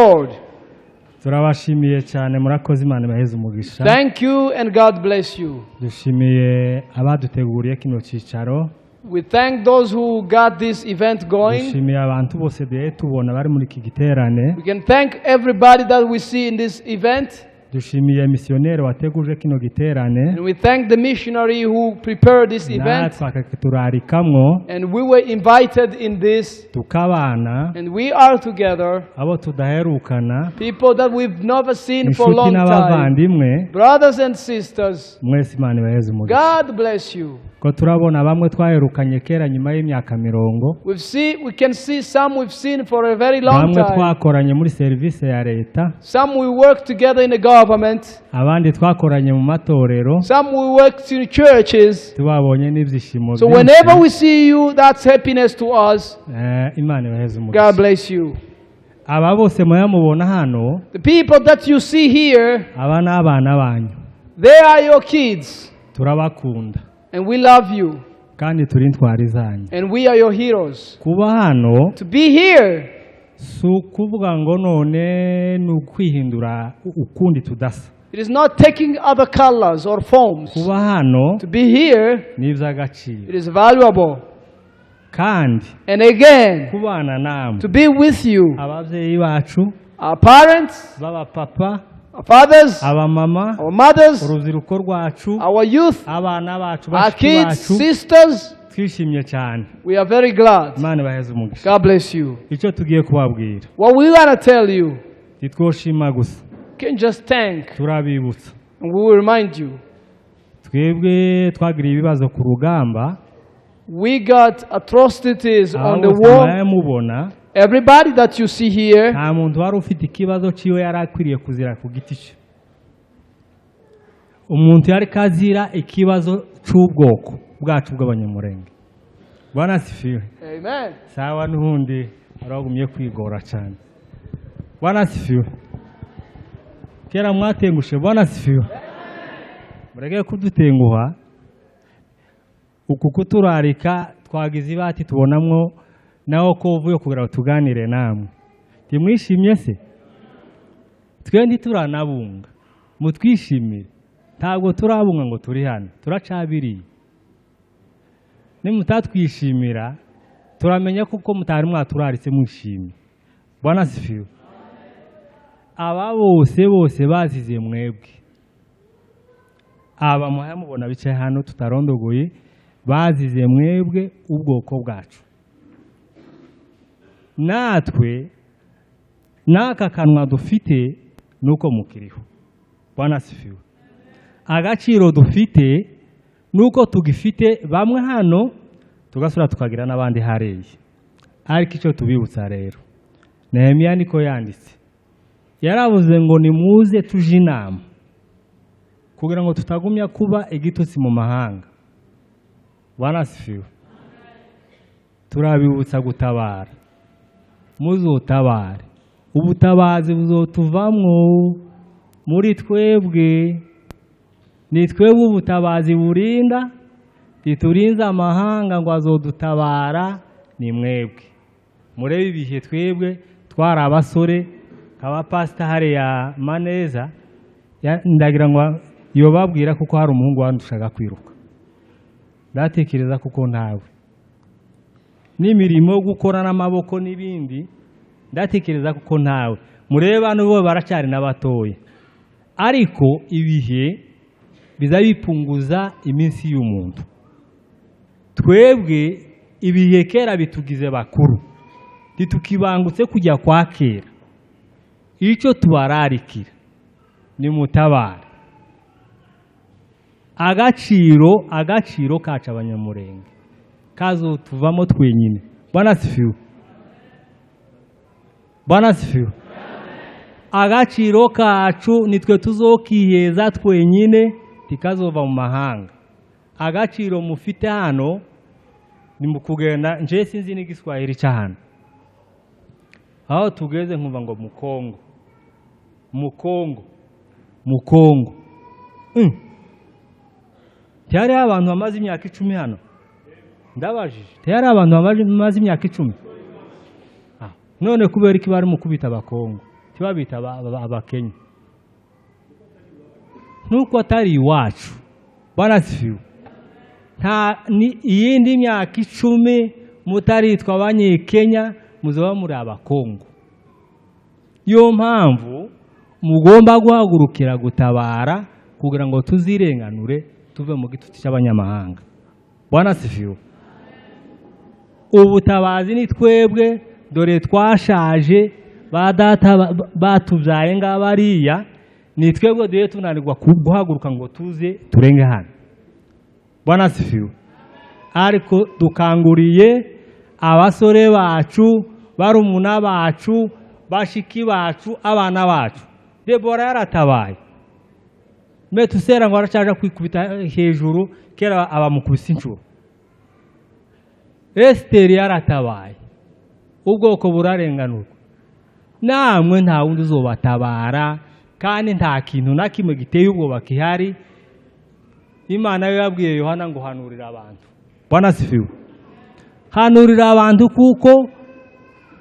Lord. Turabashimiye cyane, murakoze, Imana ibaheze umugisha. Thank you and God bless you. Dushimiye abaduteguriye kino cyicaro. We thank those who got this event going. Dushimiye abantu bose duhe tubona bari muri iki giterane. We can thank everybody that we see in this event. Dushimiye misiyoneri wateguje kino giterane. And we thank the missionary who prepared this event. Natwe akaturarikamwo. And we were invited in this. Tukabana. And we are together. Abo tudaherukana. People that we've never seen for a Inshuti long time. n'abavandimwe. Brothers and sisters, Mwese Imana ibaheze umugisha. God bless you. Ko turabona bamwe twaherukanye kera nyuma y'imyaka mirongo. We can see some we've seen for a very long Bamwe time. twakoranye muri serivisi ya leta. Some we work together in the government. Abandi twakoranye mu matorero. Some we work in churches. Tubabonye n'ibyishimo So byinshi. Whenever we see you, that's happiness to us. Eh, Imana ibaheze umugisha. God bless you. Aba bose muyamubona hano. The people that you see here, Aba ni abana banyu. They are your kids. Turabakunda. And we love you. Kandi turi intwari zanyu. And we are your heroes. Kuba hano To be here, si ukuvuga ngo none ni ukwihindura ukundi tudasa. It is not taking other colors or forms. Kuba hano To be here, ni iby'agaciro. It is valuable. Kandi And again, kubana namwe, to be with you, ababyeyi bacu, our parents, b'abapapa, our fathers, abamama, our mothers, urubyiruko rwacu, our youth, abana bacu, our bashiki kids, bacu, sisters, twishimye cyane. We are very glad. Imana ibaheze umugisha. God bless you. Icyo tugiye kubabwira, What we want to tell you, ntitwoshima gusa, you can just thank, turabibutsa. And we will remind you. Twebwe twagiriye ibibazo ku rugamba. We got atrocities Aba on the bose war. murayamubona. Everybody that you see here, nta muntu wari ufite ikibazo cyiwe yari akwiriye kuzira ku giti cye. Umuntu yari kazira ikibazo cy'ubwoko bwacu bw'Abanyamurenge. Bwana asifiwe. Amen. Sawa, n'ubundi waragumye kwigora cyane. Bwana asifiwe. Kera mwatengushe. Bwana asifiwe. Mureke kudutenguha. Uku kuturarika twagize ibati tubonamwo naho ko uvuye kugira ngo tuganire namwe. Ntimwishimye se? Twe ntituranabunga, mutwishimire. Ntabwo turabunga ngo turi hano, turacabiriye. Nimutatwishimira turamenya kuko mutari mwaturaritse mwishimye. Bwana asifiwe. Aba bose bose bazize mwebwe. Aba mubona bicaye hano tutarondogoye, bazize mwebwe ubwoko bwacu. Natwe n'aka kanwa dufite nuko mukiriho. Bwana asifiwe. Agaciro dufite nuko tugifite bamwe hano, tugasura tukagira n'abandi hariya. Ariko icyo tubibutsa rero, Nehemiya niko yanditse, yaravuze ngo nimuze tuje inama kugira ngo tutagumya kuba igitutsi mu mahanga. Bwana asifiwe. Turabibutsa gutabara, muzotabare. Ubutabazi buzotuvamwo muri twebwe. Ni twebwe ubutabazi burinda, ntiturinze amahanga ngo azodutabara, ni mwebwe. Murebe ibihe twebwe twari abasore, nk'abapasita hariya Maneza, ndagira ngo yobabwira kuko hari umuhungu wandushaga kwiruka. Ndatekereza kuko ntawe n'imirimo yo gukora n'amaboko n'ibindi, ndatekereza kuko ntawe. Murebe hano bo baracyari n'abatoya, ariko ibihe biza bipunguza iminsi y'umuntu. Twebwe ibihe kera bitugize bakuru, ntitukibangutse kujya kwa kera. Icyo tubararikira ni mutabare. Agaciro kacu Abanyamurenge kazotuvamo twenyine. Bwana asifiwe. Bwana asifiwe. Agaciro kacu nitwe tuzokiheza twenyine, tikazova mu mahanga. Agaciro mufite hano ni mu kugenda. Nje sinzi n'igiswahili cya hano aho tugeze, nkumva ngo Mukongo, Mukongo, Mukongo. Ntihariho abantu bamaze imyaka 10 hano? Ndabajije, ntihariho abantu bamaze imyaka 10? None kubera iki bari mu kubita Abakongo? Ntibabita Abakenya nuko atari iwacu. Bwana asifiwe. Nta iyindi myaka 10 mutaritwa Abanyekenya, muzaba muri Abakongo. Yo mpamvu mugomba guhagurukira gutabara kugira ngo tuzirenganure tuve mu gitutu cy'abanyamahanga. Bwana asifiwe. Ubutabazi ni twebwe, dore twashaje, ba data batubyaye ngabariya, ni twebwe duhe tunanirwa guhaguruka ngo tuze turenge hano. Bwana asifiwe. Ariko dukanguriye abasore bacu, barumuna bacu, bashiki bacu, abana bacu. Debora yaratabaye. Metusera ngo aracaja kwikubita hejuru, kera abamukubise inshuro. Esteri yaratabaye. Ubwoko burarenganurwa. Namwe nta wundi uzobatabara, kandi nta kintu na kimwe giteye ubwoba kihari. Imana yo yabwiye Yohana ngo hanurira abantu. Bwana asifiwe. Hanurira abantu kuko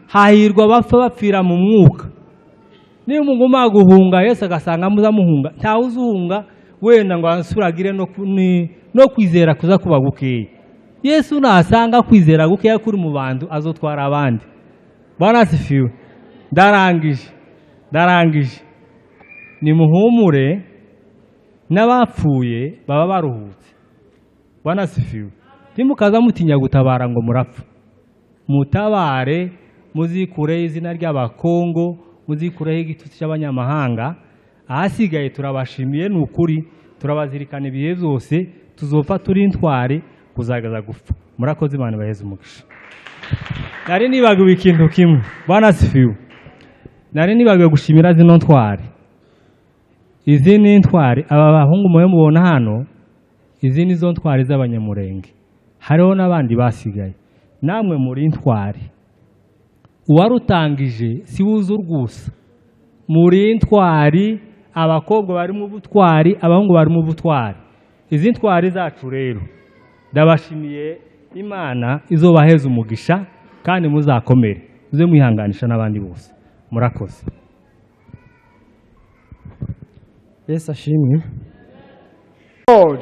hahirwa bapfa bapfira mu mwuka. Niba muguma guhunga Yesu agasanga muzamuhunga, nta uzuhunga wenda ngo ansuragire no kwizera kuza kuba gukeye. Yesu nasanga kwizera gukeya kuri mu bantu azotwara abandi. Bwana asifiwe. Ndarangije. Nimuhumure, n'abapfuye baba baruhutse. Bwana asifiwe. Ntimukaza mutinya gutabara ngo murapfa. Mutabare, muzikureho izina ry'Abakongo, muzikureho igitutsi cy'abanyamahanga. Ahasigaye turabashimiye, ni ukuri turabazirikana ibihe byose, tuzopfa turi intwari kuzagaza gupfa. Murakoze, Imana ibaheze umugisha. Nari nibagiwe ikintu kimwe. Bwana asifiwe. Nari nibagiwe gushimira zino ntwari. Izi ni intwari, aba bahungu mwe mubona hano, izi ni zo ntwari z'Abanyamurenge. Hariho n'abandi basigaye. Namwe muri intwari. Uwarutangije si wuzu rwusa. Muri intwari, abakobwa bari mu butwari, abahungu bari mu butwari. Izi ntwari zacu rero ndabashimiye, Imana izobaheza umugisha kandi muzakomere, muze mwihanganisha n'abandi bose. Murakoze. Yesu ashimwe. Lord,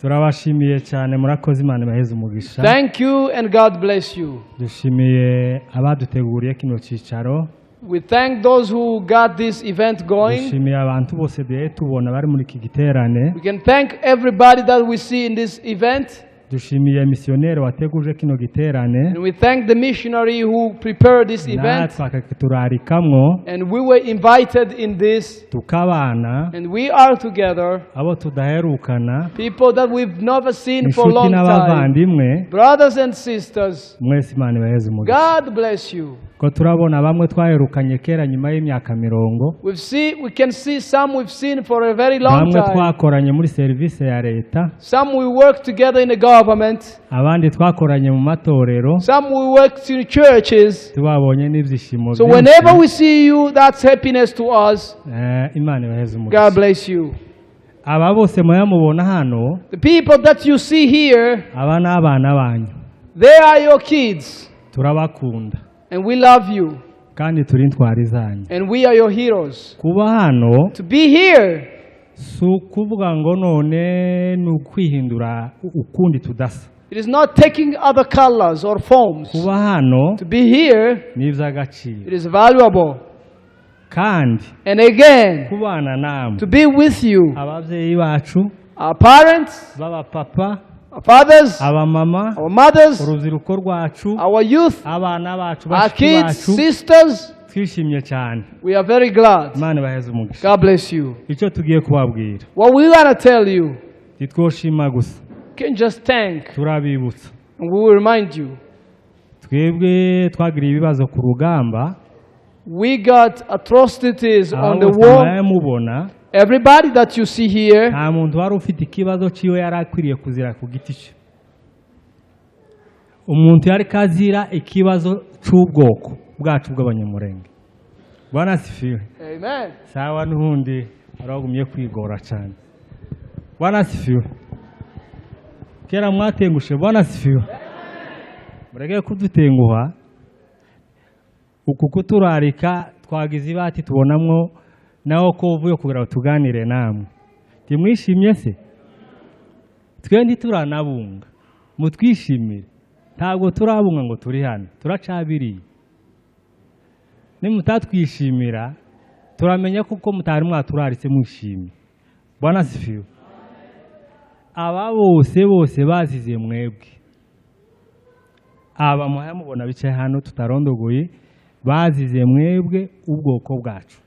Turabashimiye cyane, murakoze, Imana ibaheze umugisha. thank you and God bless you. Dushimiye abaduteguriye kino cyicaro. We thank those who got this event going. Dushimiye abantu bose duhe tubona bari muri iki giterane. We can thank everybody that we see in this event. Dushimiye misiyoneri wateguje kino giterane, And we thank the missionary who prepared this event. natwe akaturarikamwo And we were invited in this. tukabana, And we are together. abo tudaherukana, People that we've never seen for a inshuti long time. n'abavandimwe Brothers and sisters, mwese, Imana ibaheze umugisha. God bless you. Ko turabona bamwe twaherukanye kera nyuma y'imyaka 40, We can see some we've seen for a very long bamwe time. twakoranye muri serivisi ya leta, Some we work together in the government. abandi twakoranye mu matorero, Some we work in churches. tubabonye n'ibyishimo So byinshi. whenever we see you, that's happiness to us. Imana ibaheze umugisha. God bless you. Aba bose muyamubona hano, The people that you see here, aba ni abana banyu. they are your kids. Turabakunda And we love you. kandi turi intwari zanyu. And we are your heroes. Kuba hano To be here si ukuvuga ngo none ni ukwihindura ukundi tudasa. it is not taking other colors or forms. Kuba hano To be here, ni iby'agaciro, it is valuable. kandi And again, kubana namwe, to be with you, ababyeyi bacu, our parents, b'abapapa, our fathers, abamama, our mothers, urubyiruko rwacu, our youth, abana bacu, our bashiki kids, bacu, sisters, twishimye cyane. we are very glad. Imana ibaheze umugisha. God bless you. Icyo tugiye kubabwira, What we want to tell you, ntitwoshima gusa, you can just thank, turabibutsa. and we will remind you. Twebwe twagiriye ibibazo ku rugamba. We got atrocities Aba on the bose war. mubaye mubona, Everybody that you see here, nta muntu wari ufite ikibazo cyiwe yari akwiriye kuzira ku giti cye. Umuntu yari kazira ikibazo cy'ubwoko bwacu bw'Abanyamurenge. Bwana asifiwe. amen. Sawa, n'ubundi aragumye kwigora cyane. Bwana asifiwe. Kera mwatengushe. Bwana asifiwe. Mureke kudutenguha, uku kuturarika. Twagize ibati tubonamwo naho ko uvuye kugira ngo tuganire namwe. Ntimwishimye se? Twe ntituranabunga, mutwishimire. Ntabwo turabunga ngo turi hano, turacabiriye. Nimutatwishimira turamenya kuko mutari mwaturaritse mwishimye. Bwana asifiwe. Aba bose bose bazize mwebwe. Aba muhaya mubona bicaye hano tutarondogoye, bazize mwebwe ubwoko bwacu.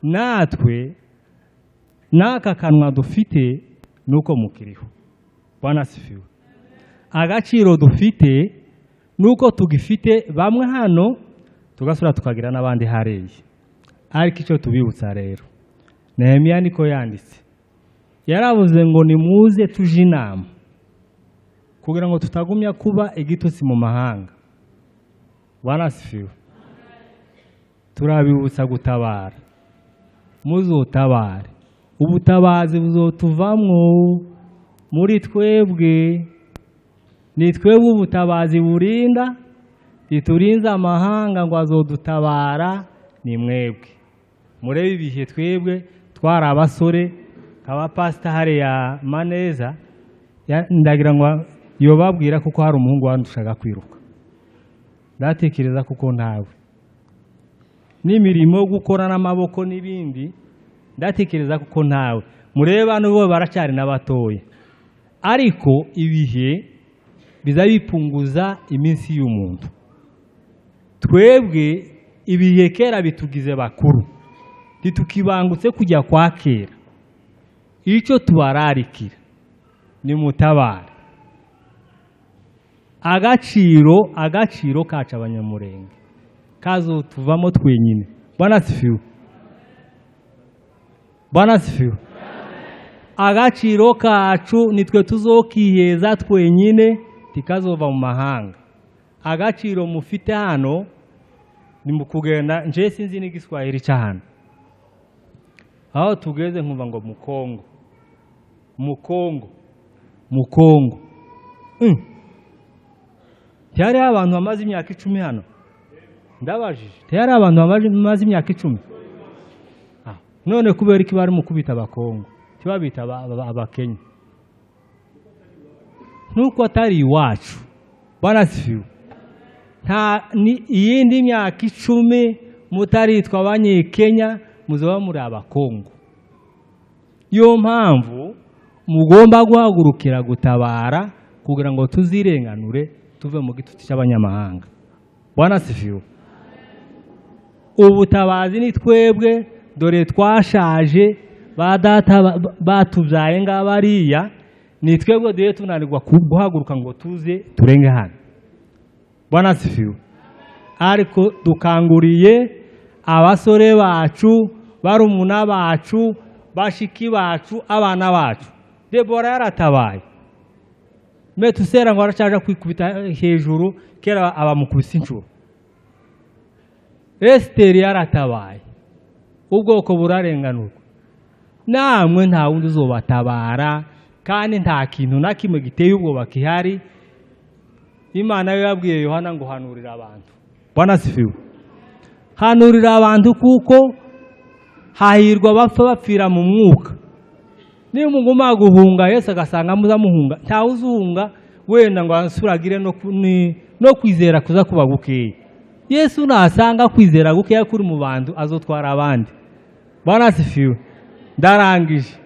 Natwe n'aka kanwa dufite nuko mukiriho. Bwana asifiwe. Agaciro dufite nuko tugifite bamwe hano, tugasura tukagira n'abandi hariya. Ariko icyo tubibutsa rero, Nehemiya niko yanditse, yaravuze ngo nimuze tuje inama kugira ngo tutagumya kuba igitutsi mu mahanga. Bwana asifiwe. Turabibutsa gutabara, muzotabare. Ubutabazi buzotuvamwo muri twebwe. Ni twebwe ubutabazi burinda, ntiturinze amahanga ngo azodutabara, ni mwebwe. Murebe ibihe twebwe twari abasore, nkaba pasita hariya Maneza, ndagira ngo yobabwira kuko hari umuhungu wandushaga kwiruka. Ndatekereza kuko ntawe n'imirimo yo gukora n'amaboko n'ibindi, ndatekereza kuko ntawe. Murebe hano bo baracyari n'abatoya, ariko ibihe biza bipunguza iminsi y'umuntu. Twebwe ibihe kera bitugize bakuru, ntitukibangutse kujya kwa kera. Icyo tubararikira ni mutabare. Agaciro kacu abanyamurenge kazotuvamo twenyine. Bwana asifiwe. Bwana asifiwe. Agaciro kacu nitwe tuzokiheza twenyine, tikazova mu mahanga. Agaciro mufite hano ni mu kugenda. Nje sinzi n'igiswahili cya hano aho tugeze, nkumva ngo Mukongo, Mukongo, Mukongo. Ntihariho abantu bamaze imyaka 10 hano? Ndabajije, ntihariho abantu bamaze imyaka 10? None kubera iki bari mu kubita Abakongo ntibabita Abakenya? Nuko atari iwacu. Bwana asifiwe. Nta ni iyindi myaka 10 mutaritwa Abanyekenya, muzoba muri Abakongo. Yo mpamvu mugomba guhagurukira gutabara kugira ngo tuzirenganure tuve mu gitutu cy'abanyamahanga. Bwana asifiwe. Ubutabazi ni twebwe, dore twashaje, ba data batubyaye ngabariya, ni twebwe duhe tunanirwa guhaguruka ngo tuze turenge hano. Bwana asifiwe. Ariko dukanguriye abasore bacu, barumuna bacu, bashiki bacu, abana bacu. Debora yaratabaye. Metusera ngo aracaja kwikubita hejuru, kera abamukubise inshuro. Esteri yaratabaye. Ubwoko burarenganurwa. Namwe nta wundi uzobatabara, kandi nta kintu na kimwe giteye ubwoba kihari. Imana yo yabwiye Yohana ngo hanurira abantu. Bwana asifiwe. Hanurira abantu kuko hahirwa bapfa bapfira mu mwuka. Niba muguma guhunga Yesu agasanga muzamuhunga, nta uzuhunga wenda ngo ansuragire no kwizera kuza kuba gukeya. Yesu nasanga kwizera gukeya kuri mu bantu azotwara abandi. Bwana asifiwe. Ndarangije.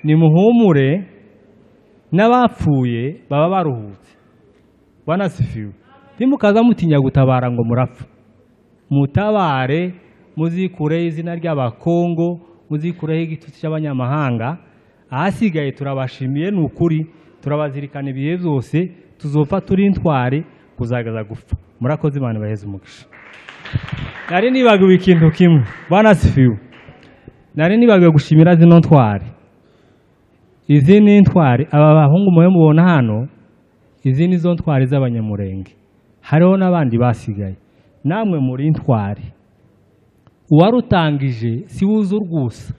Nimuhumure, n'abapfuye baba baruhutse. Bwana asifiwe. Ntimukaza mutinya gutabara ngo murapfa. Mutabare, muzikureho izina ry'Abakongo, muzikureho igitutsi cy'abanyamahanga. Ahasigaye turabashimiye, ni ukuri turabazirikana ibihe byose, tuzopfa turi intwari kuzagaza gupfa. Murakoze, Imana ibaheze umugisha. Nari nibagiwe ikintu kimwe. Bwana asifiwe. Nari nibagiwe gushimira zino ntwari. Izi ni intwari, aba bahungu muhe mubona hano, izi ni zo ntwari z'abanyamurenge. Hariho n'abandi basigaye. Namwe muri intwari. Uwarutangije si wuzu urwusa.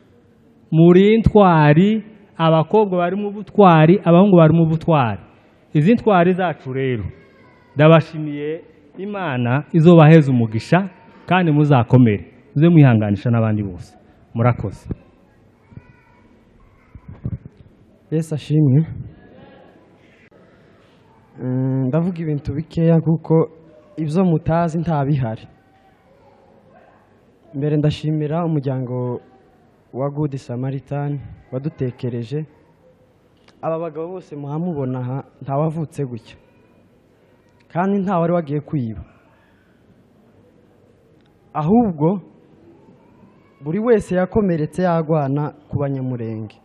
Muri intwari, abakobwa bari mu butwari, abahungu bari mu butwari. Izi ntwari zacu rero ndabashimiye. Imana izobaheza umugisha kandi muzakomere, muze mwihanganisha n'abandi bose. Murakoze. Yesu ashimwe. Ndavuga ibintu bikeya kuko ibyo mutazi ntabihari. Mbere ndashimira umuryango wa Good Samaritan wadutekereje. Aba bagabo bose muhamubona aha ntawavutse gutya, kandi nta wari wagiye kwiba, ahubwo buri wese yakomeretse yagwana ku Banyamurenge.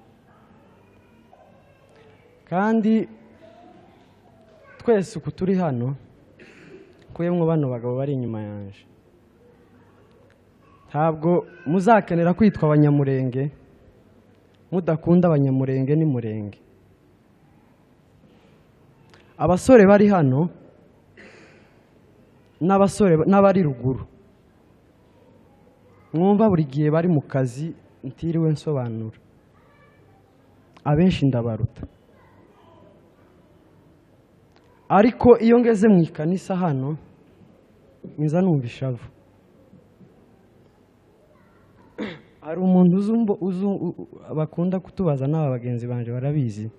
Kandi twese uku turi hano, kuyemwo bano bagabo bari inyuma yanje, ntabwo muzakenera kwitwa Abanyamurenge mudakunda Abanyamurenge n'Imurenge. Abasore bari hano n'abasore n'abari ruguru mwumva buri gihe bari mu kazi ntiriwe nsobanura, abenshi ndabaruta. Ariko iyo ngeze mu ikanisa hano nza numva ishavu. Hari umuntu bakunda kutubaza n'aba bagenzi banje barabizi,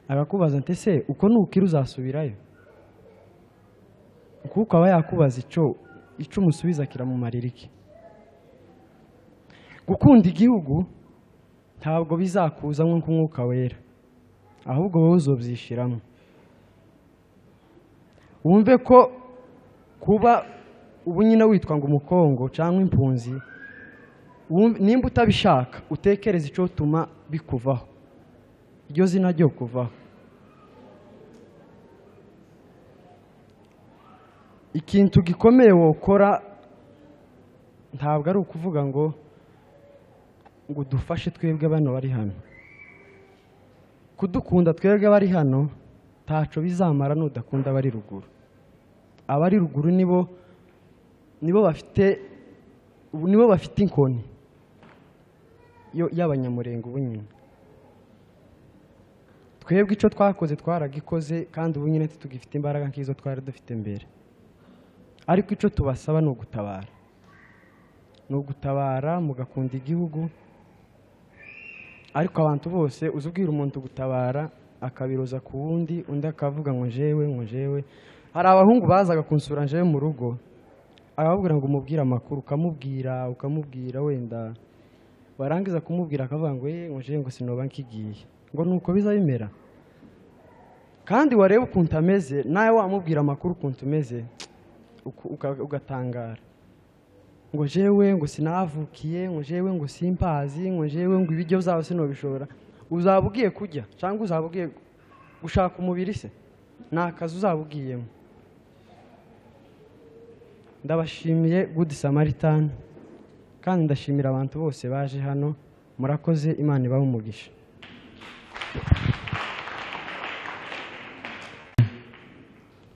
agakubaza ati ese uko nukira uzasubirayo? Kuko aba yakubaza icyo umusubiza kiramumarira iki. Gukunda igihugu ntabwo bizakuza nk'uko Umwuka Wera, ahubwo wowe uzobyishiramo. Wumve ko kuba ubu nyine witwa ngo umukongo cyangwa impunzi, nimba utabishaka utekereze icyo tuma bikuvaho, iryo zina ryo kuvaho. Ikintu gikomeye wokora ntabwo ari ukuvuga ngo dufashe twebwe bano bari hano. Kudukunda twebwe bari hano ntaco bizamara nudakunda abari ruguru. Abari ruguru nibo bafite inkoni y'Abanyamurenge ubu nyine. Twebwe icyo twakoze twaragikoze, kandi ubu nyine tugifite imbaraga nk'izo twari dufite mbere. Ariko icyo tubasaba ni ugutabara, ni ugutabara mugakunda igihugu. Ariko abantu bose uzubwira umuntu gutabara akabiroza ku wundi, undi akavuga ngo jewe ngo jewe. Hari abahungu bazaga kunsura jewe mu rugo, akababwira ngo umubwire amakuru, ukamubwira wenda warangiza kumubwira akavuga ngo ngo jewe ngo sinoba nkigiye, ngo nuko biza bimera. Kandi wareba ukuntu ameze nawe wamubwira amakuru ukuntu umeze ugatangara. Ngo jewe ngo sinavukiye, ngo jewe ngo simpazi, ngo jewe ngo ibiryo byabo sinobishobora. Uzaba ugiye kujya cyangwa uzaba ugiye gushaka umubiri se? Ni akazi uzaba ugiyemo. Ndabashimiye Good Samaritan, kandi ndashimira abantu bose baje hano. Murakoze, Imana ibahe umugisha.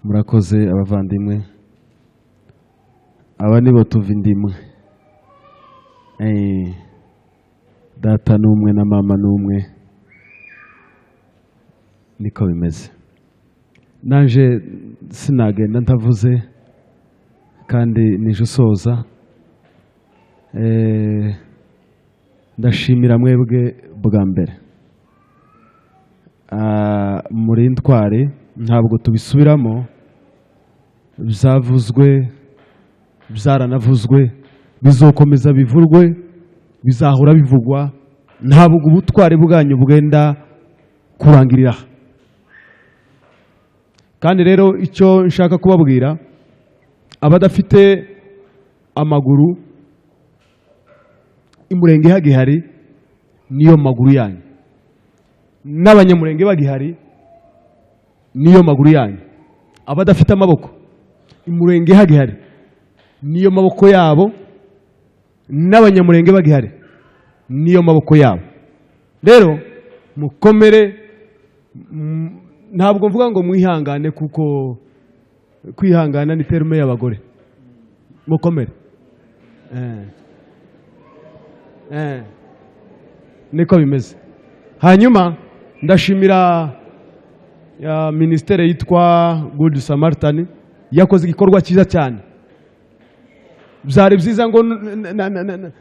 Murakoze abavandimwe. Aba nibo tuva indimwe. Data n'umwe na mama n'umwe, niko bimeze. Naje sinagenda ntavuze, kandi nije usoza. Ndashimira mwebwe bwa mbere. Muri ntwari ntabwo tubisubiramo, byavuzwe, byaranavuzwe, bizokomeza bivurwe, bizahora bivugwa. Ntabwo ubutwari bwanyu bwenda kurangirira. Kandi rero icyo nshaka kubabwira, abadafite amaguru Imurenge hagihari niyo maguru yanyu, n'Abanyamurenge bagihari niyo maguru yanyu. Abadafite amaboko Imurenge hagihari niyo maboko yabo, n'Abanyamurenge bagihari niyo maboko yabo. Rero mukomere, ntabwo mvuga ngo mwihangane, kuko kwihangana ni terme y'abagore. Mukomere. Niko bimeze. Hanyuma ndashimira ministere yitwa Good Samaritan Yakoze igikorwa cyiza cyane. Byari byiza ngo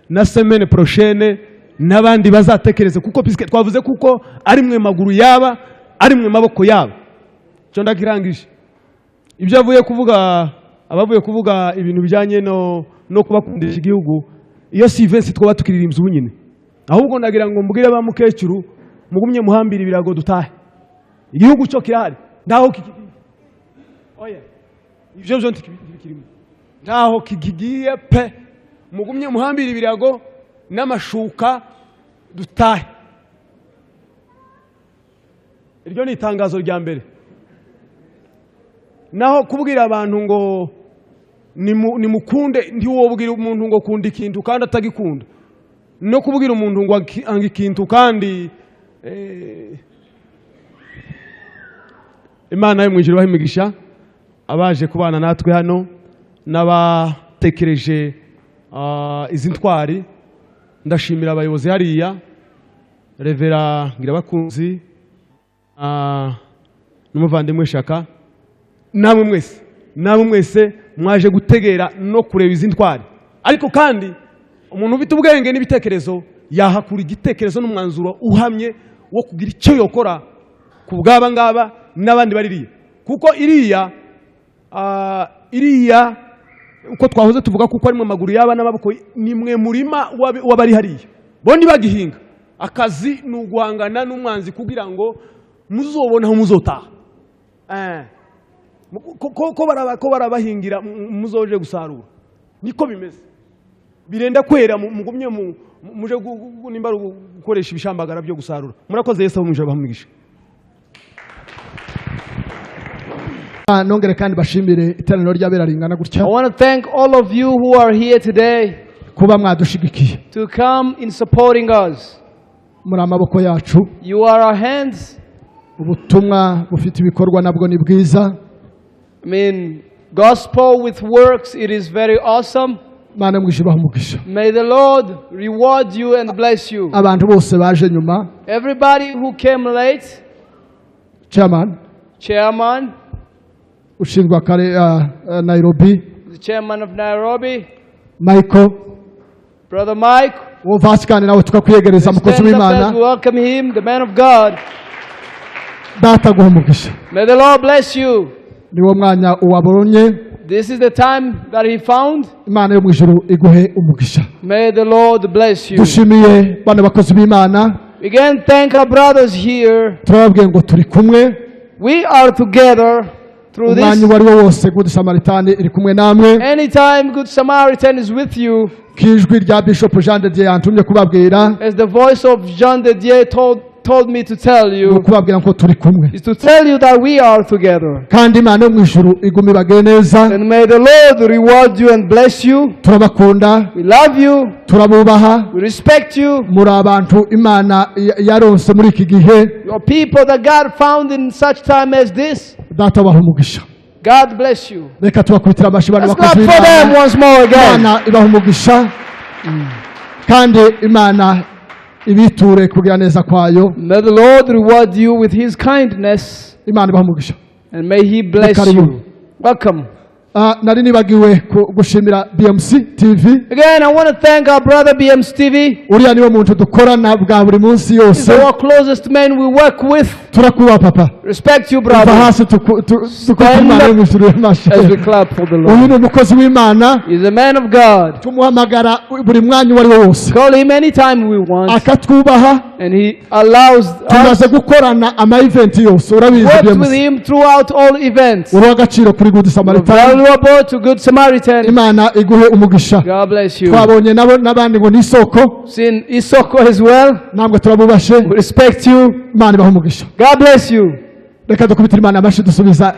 na semaine prochaine n'abandi bazatekereze, kuko puisque twavuze kuko ari mwe maguru yaba, ari mwe maboko yaba. Cyo ndakirangije. Ibyo avuye kuvuga, abavuye kuvuga ibintu bijyanye no kubakundisha igihugu, iyo si verse twaba tukiririmba ubu nyine. Ahubwo ndagira ngo mbwire ba mukecuru, mugumye muhambire ibirago dutahe. Igihugu cyo kirahari, ntaho kikigiye. Oya, ibyo byo ntibikirimo, ntaho kikigiye pe. Mugumye muhambire ibirago n'amashuka dutahe. Iryo ni itangazo rya mbere. Naho kubwira abantu ngo nimukunde, ntiwobwira umuntu ngo kunda ikintu kandi atagikunda, no kubwira umuntu ngo anga ikintu kandi Imana yo mu ijuru ibahe imigisha abaje kubana natwe hano n'abatekereje izi ntwari. Ndashimira abayobozi hariya, Reverend Ngirabakunzi n'umuvandimwe Shaka, namwe mwese, namwe mwese mwaje gutegera no kureba izi ntwari. Ariko kandi umuntu ufite ubwenge n'ibitekerezo yahakura igitekerezo n'umwanzuro uhamye wo kugira icyo yokora ku bw'aba ngaba n'abandi baririya, kuko iriya uko twahoze tuvuga, kuko ari mu maguru yaba n'amaboko, ni mwe murima w'abari hariya bo ntibagihinga. Akazi ni uguhangana n'umwanzi kugira ngo muzobone aho muzotaha. Ko barabahingira muzoje gusarura, niko bimeze. Birenda kwera, mugumye muje nimba ari gukoresha ibishambagara byo gusarura. Murakoze. Yesu muje bamugisha. Nongere kandi bashimire iteraniro ry'abera ringana gutya I want to thank all of you who are here today kuba mwadushigikiye to come in supporting us. Muri amaboko yacu. You are our hands. Ubutumwa bufite ibikorwa nabwo ni bwiza. I mean, gospel with works, it is very awesome. Imana yo mu ijuru ibahe umugisha. May the Lord reward you and bless you. Abantu bose baje nyuma, Everybody who came late, chairman chairman, ushinzwe akare Nairobi, the chairman of Nairobi, Michael, Brother Mike, uwo Vatican nawe tukakwiyegereza, mukozi stand up w'Imana. as we welcome him, the man of God. Data guha umugisha. May the Lord bless you. Niwo mwanya uwabonye. This is the time that he found. Imana yo mu ijuru iguhe umugisha. May the Lord bless you. Dushimiye bano bakozi b'Imana. We again thank our brothers here. Turababwiye ngo turi kumwe. We are together through Umwanya this. uwo ari wo wose, Good Samaritan iri kumwe namwe. Anytime Good Samaritan is with you, K'ijwi rya Bishop Jean de Dieu yantumye kubabwira, as the voice of Jean de Dieu told me to tell ni you, ukubabwira ngo turi kumwe, is to tell you that we are together. kandi Imana yo mu ijuru iguma ibagire neza. And may the Lord reward you and bless you. Turabakunda. We love you. Turabubaha. We respect you. Muri abantu Imana yaronse muri iki gihe. You are people that God found in such time as this. Data baha umugisha. God bless you. Reka tubakubitire amashyi bano Let's clap bakozi for them b'Imana. once more again. Imana ibaha umugisha, kandi Imana ibiture kugira neza kwayo. May the Lord reward you with his kindness Imana ibaha umugisha. and may he bless Karibu. you. Welcome. Nari nibagiwe gushimira BMC TV. Again, I want to thank our brother BMC TV. Uriya niwe muntu dukorana bwa buri munsi He's yose. our closest man we work with. Turakubaha, papa. Respect you, Kuva brother. hasi tukubita Imana yo mu ijuru y'amashyi. As we clap for the Uyu Lord. ni umukozi w'Imana. He's a man of God. Tumuhamagara buri mwanya uwo ari wo wose, Call him anytime we want. akatwubaha. And he allows us Tumaze gukorana ama event yose, urabizi. worked with BMC, him throughout all events. uri uw'agaciro kuri Good Samaritan. Valuable to Good Samaritan. Imana iguhe umugisha. God bless you. Twabonye nabo n'abandi ngo ni isoko. Seen Isoko as well. Namwe turabubashe. We respect you. Imana ibahe umugisha. God bless you. Reka dukubitire Imana amashyi dusubiza.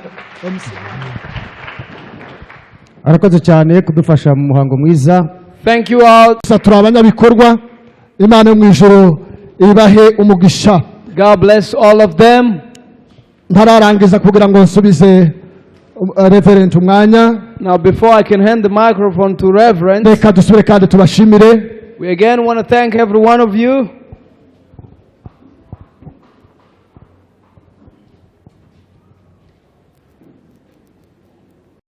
Arakoze cyane kudufasha mu muhango mwiza. Thank you all. Gusa turi abanyabikorwa. Imana yo mu ijuru ibahe umugisha. God bless all of them. Ntararangiza kugira ngo nsubize Reverend umwanya, Now, before I can hand the microphone to Reverend, reka dusubire kandi tubashimire. we again want to thank every one of you.